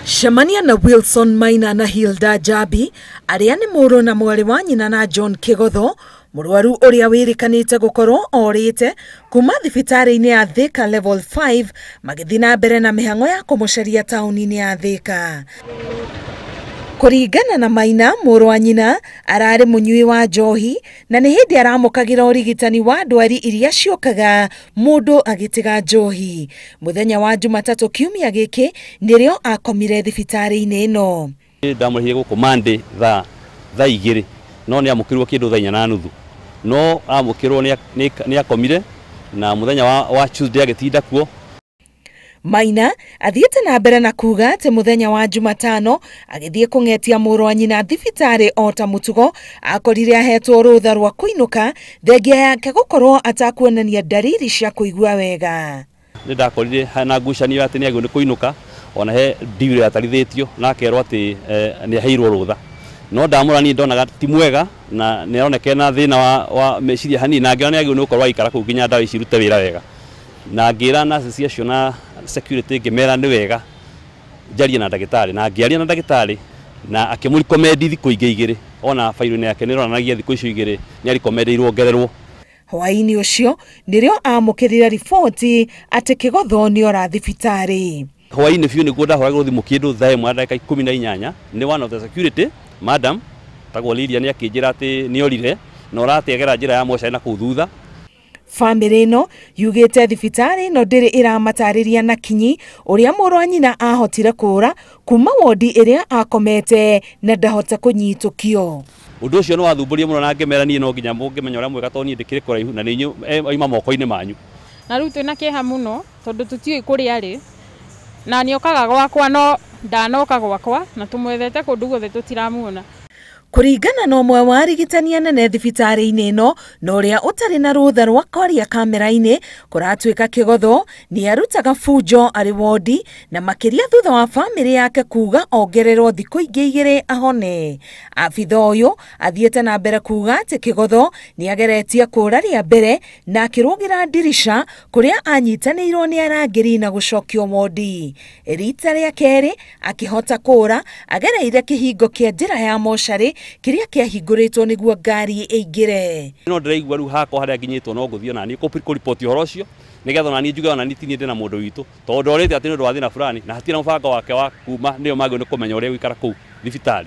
Cemania na Wilson Maina na Hilda Jabi arĩa nĩ mũrũ na mwarĩ wa nyina na John Kĩgotho, mũrwaru ũrĩa wĩrĩkanĩte gũkorwo orĩte kuma thibitarĩ-inĩ ya Thika Level 5 magĩthiĩ na mbere na mĩhang'o ya kũmũcaria taũni-inĩ ya Thika. Kũringana na Maina, mũrũ wa nyina ararĩ mũnyui wa njohi na nĩ hĩndĩ aramũkagĩra ũrigitani wa ndwari iria ciũkaga mũndũ agĩtiga njohi. Mũthenya wa Jumatatũ kiumia gĩkĩ nĩrĩo akomire thibitarĩ-inĩ ĩno. Ndamũrĩhire gũkũ Monday thaa 2:00 no nĩ amũkĩrwo kĩndũ thaa 4:30 no amũkĩrwo nĩ akomire na mũthenya wa Tuesday agĩtinda kuo. Maina athiĩte na mbere na kuga atĩ mũthenya wa Jumatano agĩthiĩ kũng'etia mũrũ wa nyina thibitarĩ o ta mũtugo akorire ahetwo rũtha rwa kũinũka thengia yake gũkorwo atakuonania ndariri cia kũigua wega. Nĩ ndakorire na ngucanio atĩ nĩ agĩrĩirwo nĩ kũinũka ona he ndiwire yatarithĩtio na akerwo atĩ nĩ aheirwo rũtha, no ndamũra niĩ ndonaga ti mwega na nĩ aroneka na thĩna wa meciria hanini na ngĩona nĩ agĩrĩirwo nĩ gũkorwo agĩikara kũu nginya ndawa ici irute wĩra wega, na ngĩra nurses acio na security ngĩmera nĩ wega njarie na ndagĩtarĩ, na ngĩaria na ndagĩtarĩ na akĩmũrekomendi thikũ ingĩ igĩrĩ, ona bairo-inĩ yake nĩ ĩronanagia thikũ icio igĩrĩ nĩ arekomendeirwo ongererwo. Hwaĩ-inĩ ũcio nĩrĩo amũkĩrire riboti atĩ Kĩgotho nĩora thibitarĩ. Hwaĩ-inĩ biũ nĩguo ndahũragĩrwo thimũ kĩndũ thaa 1 ndagĩka 18 nĩ one of the security madam tagwo Lilia nĩ akĩnjĩra atĩ nĩorire na ũrategera njĩra ya mocarĩ na kũu thutha. Bamĩrĩ ĩno yugĩte thibitarĩ ĩno ndĩrĩ ĩramatarĩria na kinyi ũrĩa mũrũ wa nyina ahotire kũũra kuma wodi ĩrĩa akomete na ndahota kũnyitũkio. Ũndũ ũcio nĩ wathumbũrire mũno na ngĩmera niĩ no nginya mũngĩmenya ũrĩa mwega tondũ niĩ ndĩkĩrĩ kũraihu na nĩ inyuĩ aima moko-inĩ manyu. Na rĩu twĩna kĩeha mũno tondũ tũtiũĩ kũrĩa arĩ na nĩokaga gwakwa no ndanoka gwakwa na tũmwethete kũndũ guothe tũtiramuona. Kũringana na ũmwe wa arigitani anene thibitarĩ-inĩ ĩno na ũrĩa ũtarĩ na rũtha rwa kwaria kamera-inĩ, kũratuĩka Kĩgotho nĩ arutaga bunjo arĩ wodi na makĩria thutha wa bamĩrĩ yake kuga ongererwo thikũ ingĩ igĩrĩ ahone. Abitha ũyũ athiĩte na mbere kuga atĩ Kĩgotho nĩ ageretie kũũra rĩa mbere na akĩrũgĩra ndirica kũrĩa anyitanĩirwo nĩ arangĩri na gũcokio wodi. Rita rĩa kerĩ akĩhota kũũra agereire kĩhingo kĩa njĩra ya mocarĩ kĩrĩa kĩahingũrĩtwo nĩguo ngari ĩingĩre. No ndĩraigua rĩu hakwa harĩa nginyĩtwo no ngũthiĩ ona niĩ kũripoti ũhoro ũcio nĩgetha ona niĩ njuge ona niĩ ti niĩ ndĩna mũndũ witũ tondũ ndorĩte atĩ nĩ ũndũ wa thĩna fulani na hatirĩ na mũbango wake wa kuma nĩo magĩrĩirwo nĩ kũmenya ũrĩa gũikara kũu thibitarĩ.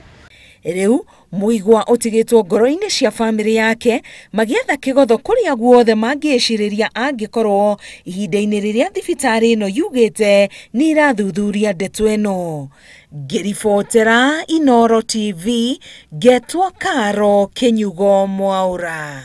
Rĩu mũigua ũtigĩtwo ngoro-inĩ cia bamĩrĩ yake magĩetha Kĩgotho kũrĩa guothe mangĩĩcirĩria angĩkorwo ihinda-inĩ rĩrĩa thibitarĩ ĩno yugĩte nĩ ĩrathuthuria ndeto ĩno. Ngĩribotera Inooro TV, ngetwo Karo Kĩnyugo Mwaũra.